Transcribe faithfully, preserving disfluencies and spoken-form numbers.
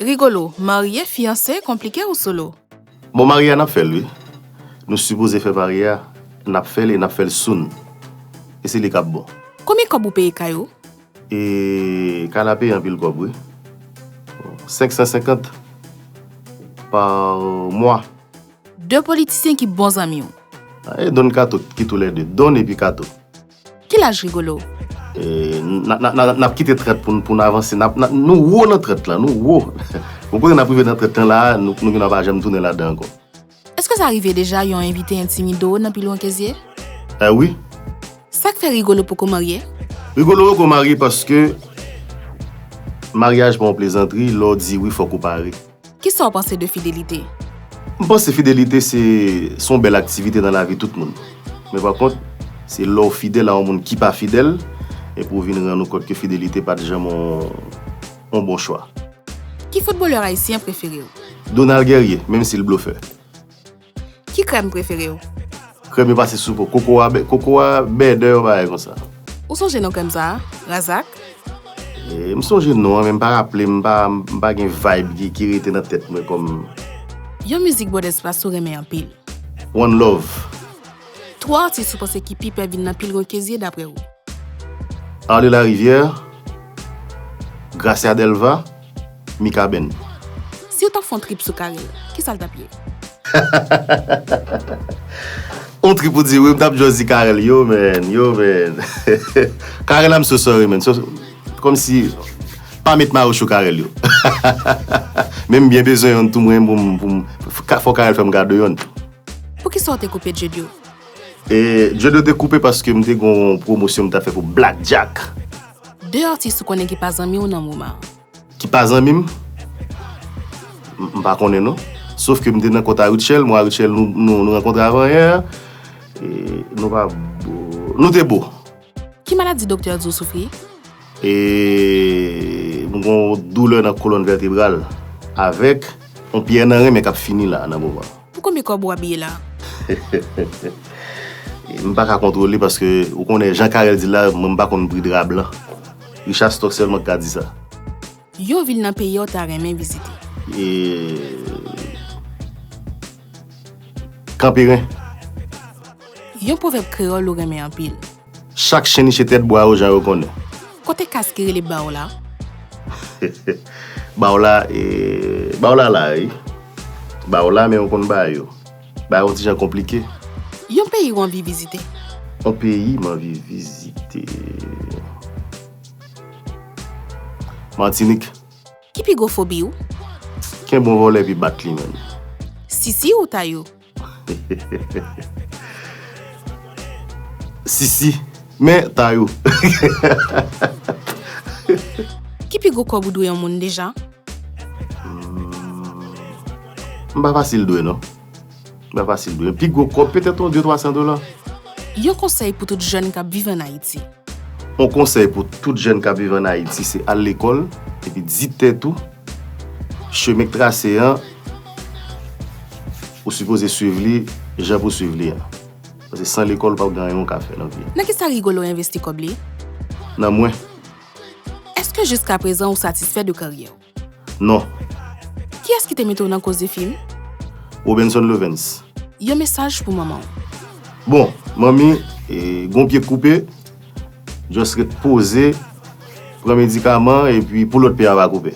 Rigolo, marye, fiyanse, konplike ou solo? Bon, marye a n ap fè l, wi. Nou sipoze fè marye a, n ap fè l e n ap fè l soon. E se li k ap bon. Konbyen kòb ou peye kay ou? E kay la peye anpil kòb, wi. Senk san senkant pa mwa. De politisyen ki bon zanmi w. E Don Kato ki toulède. Don epi Kato. Ki laj Rigolo? E, n a, n a, n a, n ap kite trant pou n, pou n avanse. N ap, n a, nou wo nan trant lan, nou wo. Bon, kote n ap rive nan trant lan la a, nou, nou gen dwa pa janm tounen ladan ankò. Èske sa rive deja yon envite entimide w nan Pilon Kezye? E wi. Sa k fè Rigolo poko marye? Rigolo poko marye paske maryaj pa yon plezantri, lè w di wi, fòk ou pare. Kisa w panse de fidelite? M panse fidelite se, se yon bèl aktivite nan lavi tout moun. Men pa kont, se lè w fidèl a yon moun ki pa fidèl, epi w vin rann ou kont ke fidelite pa t janm yon, yon bon chwa. Ki foutbolè ayisyen prefere w? Donald Guerrier, menm si l blofè. Ki krèm prefere w? Krèm yo pase sou po. Koko a bè-, koko a bèdè yon bagay konsa. Ou sonje non krèm sa a? Razak? E, m sonje non an, men m pa raple, m pa, m pa gen vibe ki, ki rete nan tèt mwen kòm. Yon mizik Brothers Pass ou renmen anpil? One Love. Twa atis ou panse ki pi pè vin nan Pilon Kezye dapre w? Arly Larivière, Gracia Delva, Mikaben. Si w t ap fè yon trip sou Carel, kisa l t ap ye? On trip ou di, wi, m t ap just di Carel, yo, man, yo, man. Carel, I'm so sorry, man. So, kòmsi, pa met mayo cho Carel yo. Men m byen bezwen yonn tou mwen pou m, pou m, ka-, fò Carel fè m kado yonn. Poukisa w te koupe Djedio? E, Djedio te koupe paske m te gon pwomosyon m t ap fè pou Black Jack. De atis ou konnen ki pa zanmi w nan moman an? Ki pa zanmi m? M, m pa konnen non. Sof ke m te nan kont a Rutshelle, mwen a Rutshelle nou, nou, nou rankontre avan yè. E, nou pa bo-, nou te bo. Ki maladi doktè di w soufri? E, m gon doulè nan kolòn vètebral avèk yon pyè nan ren men k ap fini la nan moman. Pou konbyen kòb ou abiye la? M pa ka kontwole paske ou konnen jan Carel di la, mwen m pa konn pri dra blan. Richard Stock sèlman k ka di sa. Yon vil nan peyi a w ta renmen vizite? E, Kanperen. Yon pwovèb kreyòl ou renmen anpil? Chak chen niche tèt bwa yo jan yo konnen. Kote kaz ki rele Baw la? Baw la, e, Baw la la, wi. Baw la, men ou konn ba yo. Ba yo yon ti jan konplike. Yon peyi ou anvi vizite? Yon peyi m anvi vizite. Matinik. Ki pi gwo fobi w? Kenbe yon vòlè epi bat li, man. Sisi ou Tayou? Sisi. Men Tayou. Ki pi gwo kòb ou dwe yon moun deja? Hmm. M pa fasil dwe, non. M pa fasil dwe. Pi gwo kòb, petèt yon de twa san dola. Yon konsèy pou tout jèn k ap viv ann Ayiti. Yon konsèy pou tout jèn k ap viv ann Ayiti, se al lekòl, epi di tèt ou, chemen k trase an, ou sipoze swiv li jan pou swiv li an. Paske san lekòl, ou p ap gen anyen ou ka fè nan vi a. Nan kisa Rigolo envesti kòb li? Nan mwen. Èske jiskaprezan ou satisfè de karyè w? Non. Kiyès ki te mete w nan koze fim? Robenson Levens. Yon mesaj pou manman w. Bon, manmi, e, gon pye k koupe, just ret poze, pran medikaman, epi pou lòt pye a pa koupe.